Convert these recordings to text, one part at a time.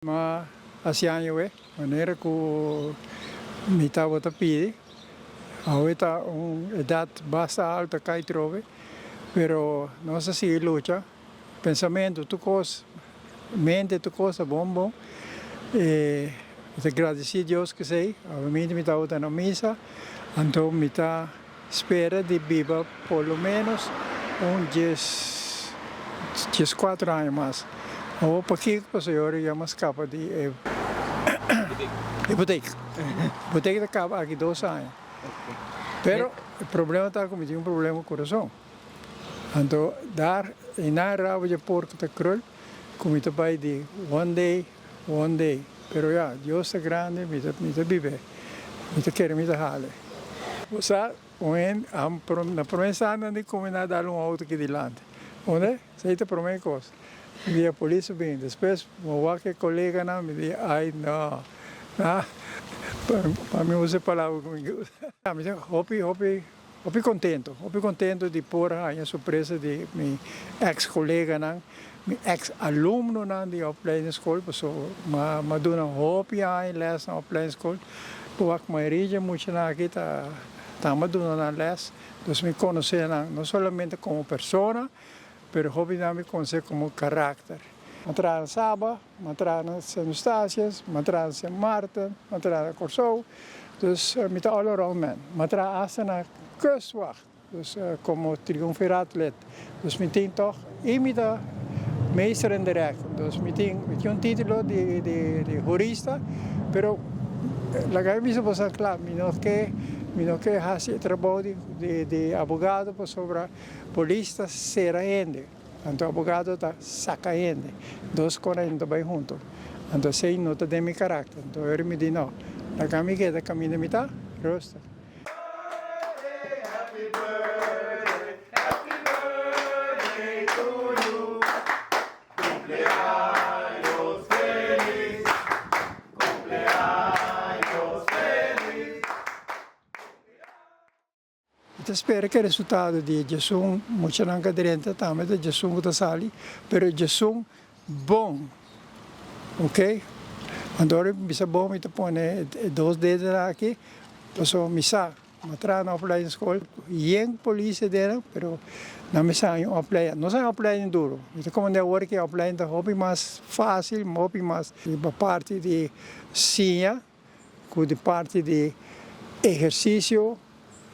Ma hasi aña awe, manera ku mi tabata pidi, awe ta un edat basta alto kai trobe, pero nos a sigui lucha, pensamentu tur kos, mente tur kos ta bon bon, e mi ta gradisí Dios k'esei, awe minti mi tabata na misa, anto mi ta Spera di biba por lo menos un djes dieskuater aña mas. Awor pakiko pasobra e ora ya mas kaba di e hipotek. Hipotek ta kaba aki dos aña. Pero e problema ta ku mi tin un problema ku kurason. Anto dar e nan rabo dje porko ta krul ku mi ta bai di one day one day. Pero ya, Dios ta grandi, mi ta mi ta bib'é, mi ta kere mi ta hal'é. Bo sa, un hende a na promé instante nan di kuminá dal un outo aki dilanti. Unda? Esei ta promé kos. Mi di e polis a bini. Despues mi wak e koleganan, mi di, ai no, na, pa mi usa e palabra ku mi gusta. Mi ta hopi, hopi. Hopi contento, hopi contento di por haña sorpresa di mi ex coleganan, mi ex alumnonan di opleidingsschool, pasobra mi a duna hopi aña les na opleidingsschool. Por wak mayoria dje muchanan aki ta tamba duna nan les, dus mi conoce nan no solamente como persona, pero hopi nan mi conoce como karakter. Mi a traha na Saba, mi a traha na Sint Eustatius, mi a traha na Sint Maarten, mi a traha na Kòrsou, dus mi ta all around man. Mi a traha asta na Kustwacht, dus komo triumviraat-lid. Dus mi tin tòg, i mi ta meester in de rechten, dus mi tin mi tin un titulo di di di hurista, pero laga mi bisa boso kla, mi no ke mi no ke hasi e trabou di di di abogado pasobra polis ta sera hende. Anto abogado ta saca hende. Dos cona no ta bay hunto. Anto esey no ta den mi caracter. Anto ora mi di no, laga mi keda caminda mi ta rustig. Mi ta spera ku e resultado di e djesun muchanan ka drenta tambe ta djesun ku ta sali, pero e djesun bon, ok. Anto ora mi bisa bon mi ta pone e dos dedonan aki pasobra mi sa mi a traha na opleidingsschool yen polis aden pero nan mi sa un opleiding, no sa un opleiding duro, mi ta komende awor ku e opleiding ta hopi mas fasil, hopi mas riba parti di siña. Ku di parti di ehersisio,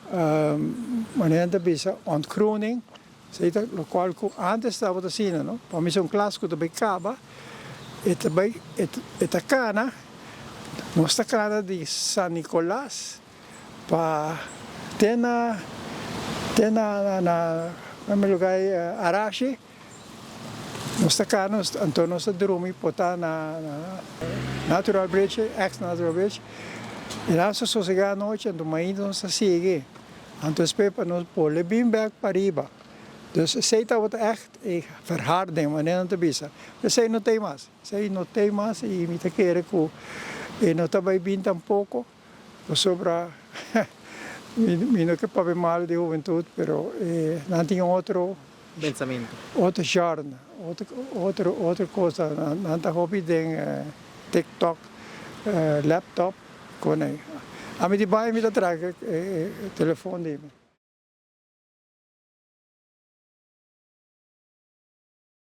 manera nan ta bisa ontgroening, esei ta lokual ku ántes tabata asina, no? Pa mi un klas ku ta bai kaba, e ta bai, e ta kana, nos ta kana di San Nicolas pa te na, te na na lugá Arashi. Nos ta kana, anto nos ta drumi por ta na Natural Bridge, ex Natural Bridge, i nan sa sosegá anochi, anto mainta nos ta sigui, anto despues pa nos bolbe bin bèk pariba. Dus esei tabata ègt e verharding, manera nan ta bisa. Esei no t'ei mas, esei no t'ei mas i mi ta kere ku e no ta bai bin tampoko. Pasobra mi no ke papia malu di hubentut, pero nan tin otro Pensamentu. Otro genre, otro otro otro cosa. Nan ta hopi den TikTok, laptop, con ei. Ami di bai mi ta traha e telefon di mi.